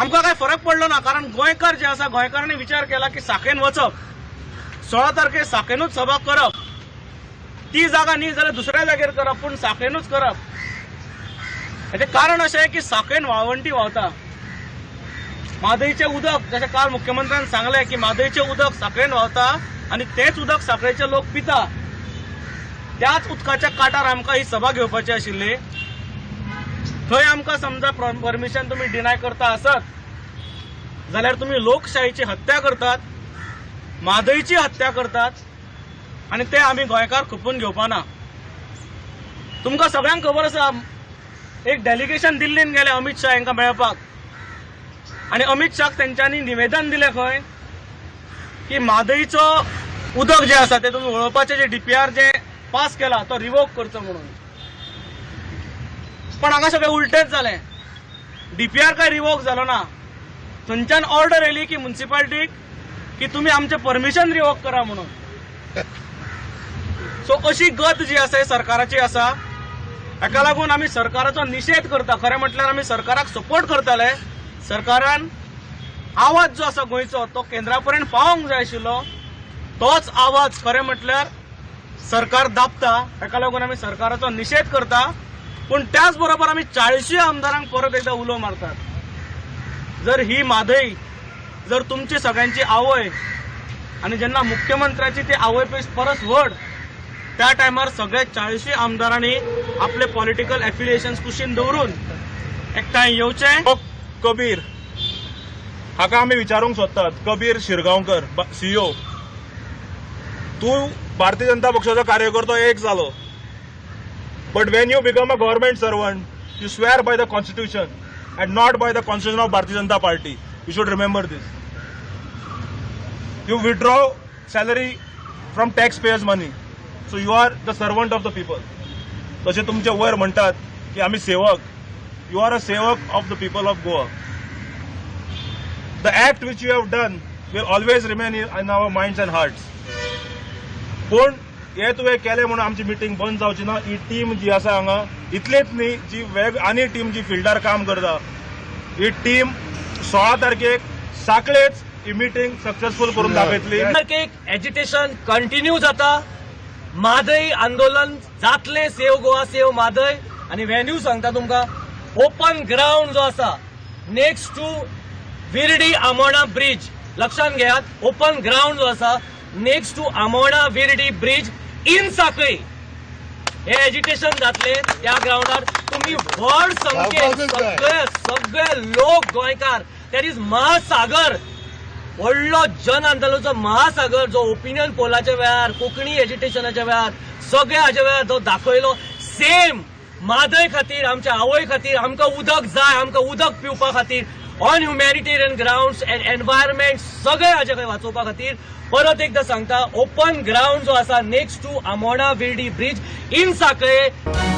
आमकां कांय फरक पडलो ना, कारण गोंयकार जे आसा, गोंयकारांनी विचार केला की साखळेन वचप, 16 तारखेर साखळेनूच सभा करप, ती जागा न्ही जाल्यार दुसऱ्या जागेर करप, पूण साखळेनूच करप. हेचें कारण अशें की साखळेन वाळवंटी व्हांवता. म्हादयचें उदक, जशें काल मुख्यमंत्र्यान सांगलें की म्हादयचें उदक साखळेन व्हांवता आनी तेंच उदक साखळेचे लोक पिता, त्याच उदकाच्या काठार आमकां ही सभा घेवपाची आशिल्ली. थंय आमकां समजा परमिशन तुमी डिनाय करता आसत जाल्यार तुमी लोकशाहीची हत्या करतात, म्हादयची हत्या करतात आनी ते आमी गोंयकार खपून घेवपा ना. तुमकां सगळ्यांक खबर आसा, एक डेलिगेशन दिल्लीन गेलें अमित शाह हांकां मेळपाक आनी अमित शाहक तेंच्यांनी निवेदन दिलें खंय की म्हादयचो उदक जें आसा तें तुमी वळोवपाचें जे DPR जे पास केला तो रिवोक करचो म्हणून. पण हांगा सगळें उलटेंच जालें. DPR काय रिवोक जालो ना, थंयच्यान ऑर्डर येयली की म्युन्सिपाल्टीक की तुमी आमचें परमिशन रिवोक करा म्हणून. सो अशी गत जी आसा सरकाराची आसा. हाका लागून आमी सरकाराचो निशेध करता. खरें म्हटल्यार आमी सरकाराक सपोर्ट करताले. सरकारान आवाज जो आसा गोंयचो तो केंद्रा पर्यंत पावोंक जाय आशिल्लो, तोच आवाज खरें म्हटल्यार सरकार दाबता. हाका लागून आमी सरकाराचो निशेध करता. पूण त्याच बरोबर आमी 40 आमदारांक परत एकदा उलो मारतात, जर ही म्हादय जर तुमची सगळ्यांची आवय आनी जेन्ना मुख्यमंत्र्याची ती आवय परस व्हड, त्या टायमार सगळे 40 आमदारांनी आपले पॉलिटिकल एफिलिएशन कुशीन दवरून एकठांय येवचें. कबीर हाका आमी विचारूंक सोदतात, कबीर शिरगांवकर CEO, तूं भारतीय जनता पक्षाचो कार्यकर्तो एक जालो, but when you become a government servant you swear by the constitution and not by the constitution of Bharatiya Janata Party. You should remember this. You withdraw salary from tax payers money, so you are the servant of the people. तशें तुमचे वयर म्हणटात की आमी सेवक, you are a sevak of the people of Goa. The act which you have done will always remain in our minds and hearts. पूण हे तुवें केलें म्हणून आमची मिटींग बंद जावची ना. ही टीम जी आसा हांगा इतलेच न्ही, जी वेग आनी टीम जी फिल्डार काम करता, ही टीम 16 तारखेक साखळेच ही मिटींग सक्सेसफूल करून दाखयतली. तारखेक एजिटेशन कंटिन्यू जाता. म्हादय आंदोलन जातलें, सेव गोवा सेव म्हादय. आनी व्हेन्यू सांगता तुमकां, ओपन ग्रावंड जो आसा next to Virdi Amona bridge, लक्षात घेयात, ओपन ग्रावंड जो आसा next to Amona Virdi bridge in Sanquelim हे एजिटेशन जातले. त्या ग्रावंडार तुम्ही व्हड संख्येन सगळे सगळे लोक गोंयकार, that is महासागर, व्हडलो जन आंदोलनाचो महासागर जो ओपिनियन पोलाच्या वेळार, कोंकणी एजिटेशनाच्या वेळार, सगळ्या हाच्या वेळार जो दाखयलो, सेम म्हादय खातीर, आमच्या आवय खातीर, आमकां उदक जाय, आमकां उदक पिवपा खातीर, on humanitarian grounds and environment सगळे हाजे खंय वाचोवपा खातीर परत एकदा सांगता, ओपन ग्रावंड जो आसा next to Amona Virdi bridge in Sanquelim.